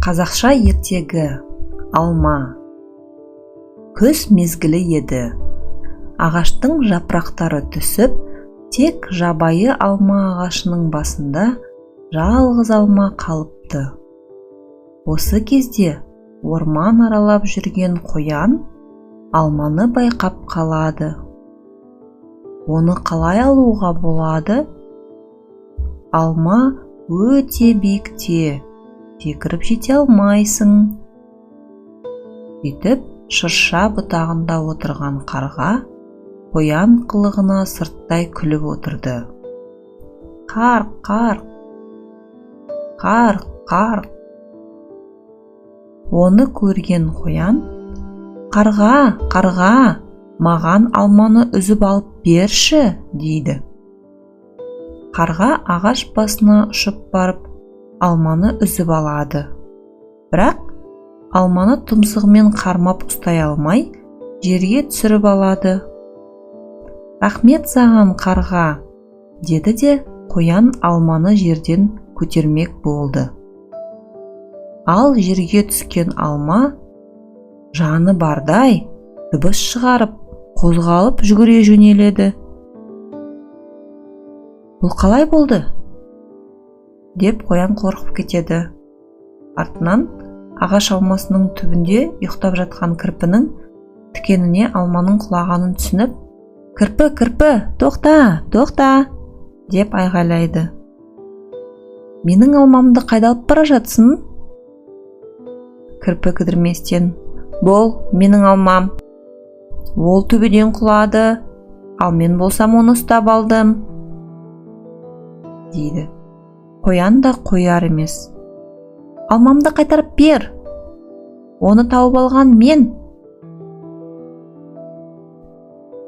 Қазақша ертегі «Алма». Күз мезгілі еді. Ағаштың жапырақтары түсіп, тек жабайы алма ағашының басында жалғыз алма қалыпты. Осы кезде орман аралап жүрген қоян алманы байқап қалады. Оны қалай алуға болады? Алма өте биікте, секіріп жете алмайсың. Сөйтіп, шырша бұтағында отырған қарға қоян қылығына сырттай күліп отырды. Қарқ, қарқ, қарқ, қарқ. Оны көрген қоян: «Қарға, қарға, маған алманы үзіп алып берші», – дейді. Қарға ағаш басына ұшып барып, алманы үзіп алады. Бірақ алманы тұмсығымен қармап ұстай алмай, жерге түсіріп алады. «Рахмет саған, қарға», – деді де, қоян алманы жерден көтермек болды. Ал жерге түскен алма жаны бардай дыбыс шығарып, қозғалып, жүгіре жөнеледі. «Бұл қалай болды?» деп қоян қорқып кетеді. Артынан ағаш алмасының түбінде ұйықтап жатқан кірпінің тікеніне алманың құлағанын түсініп: «Кірпі, кірпі, тоқта, тоқта!» – деп айғайлайды. «Менің алмамды қайда алып бара жатсың?» Кірпі кідірместен: «Бұл менің алмам. Ол төбеден құлады, ал мен болсам оны ұстап алдым», – дейді. Қоян да қояр емес: «Алмамды қайтарып бер, оны тауып алған мен!»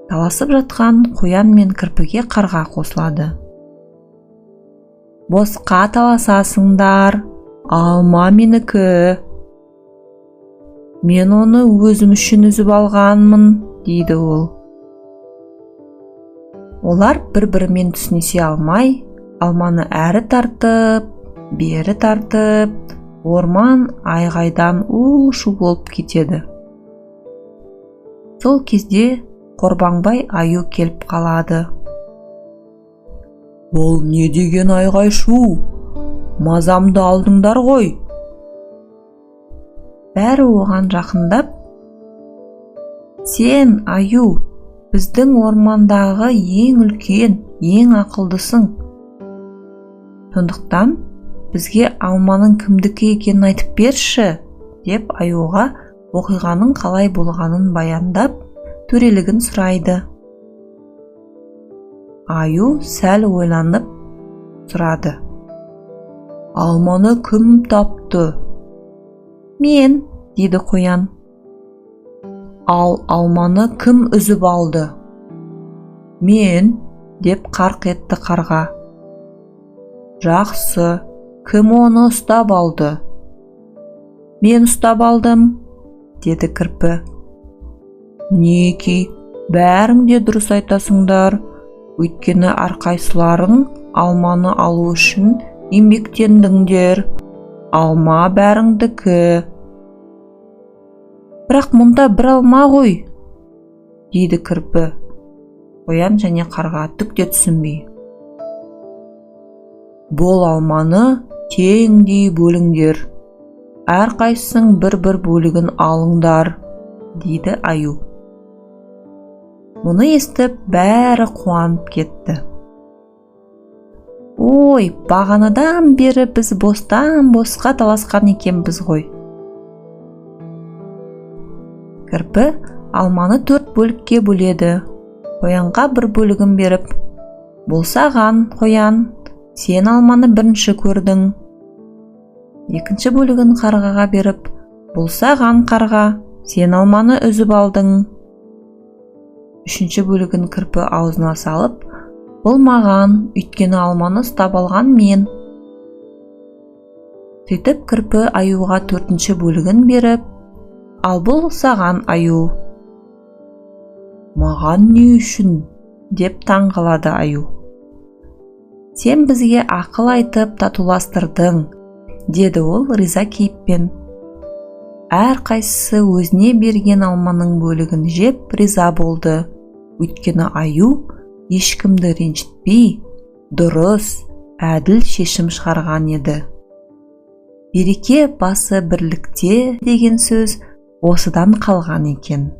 Таласып жатқан қоян мен кірпіге қарға қосылады. «Босқа таласасыңдар, алма менікі. Мен оны өзім үшін үзіп алғанмын», – дейді ол. Олар бір бірімен түсінісе алмай, алманы әрі тартып, бері тартып, орман айғайдан у шу болып кетеді. Сол кезде Қорбаңбай аю келіп қалады. «Бұл не деген айғай шу? Мазамды алдыңдар ғой!» Бәрі оған жақындап: «Сен, аю, біздің ормандағы ең үлкен, ең ақылдысың. Сондықтан бізге алманың кімдікі екенін айтып берші», – деп, аюға оқиғаның қалай болғанын баяндап, төрелігін сұрайды. Аю сәл ойланып сұрады: «Алманы кім тапты?» «Мен», – дейді қоян. «Ал алманы кім үзіп алды?» «Мен», – деп қарқ етті қарға. «Жақсы, кім оны ұстап алды?» «Мен ұстап алдым», – деді кірпі. «Мінекей, бәрің де дұрыс айтасыңдар, өйткені әрқайсыларың алманы алу үшін еңбектендіңдер. Алма бәріңдікі. Бірақ мұнда бір алма ғой», – дейді кірпі. Қоян және қарға түк те түсінбей: «Бұл алманы теңдей бөліңдер, әрқайсысың бір-бір бөлігін алыңдар», – дейді аю. Мұны естіп, бәрі қуанып кетті: «Ой, бағанадан бері біз бостан босқа таласқан екенбіз ғой!» Кірпі алманы төрт бөлікке бөледі. Қоянға бір бөлігін беріп: «Бұл саған, қоян, сен алманы бірінші көрдің». Екінші бөлігін қарғаға беріп: «Бұл саған, қарға, сен алманы үзіп алдың». Үшінші бөлігін кірпі аузына салып: «Бұл маған, өйткені алманы ұстап алған мен». Сөйтіп, кірпі аюға төртінші бөлігін беріп: «Ал бұл саған, аю». «Маған не үшін?» – деп таң қалады аю. «Сен бізге ақыл айтып, татуластырдың. деді ол риза кейіппен. Әрқайсысы өзіне берген алманың бөлігін жеп, риза болды. Өйткені аю ешкімді ренжітпей, дұрыс, әділ шешім шығарған еді. Береке басы бірлікте деген сөз осыдан қалған екен.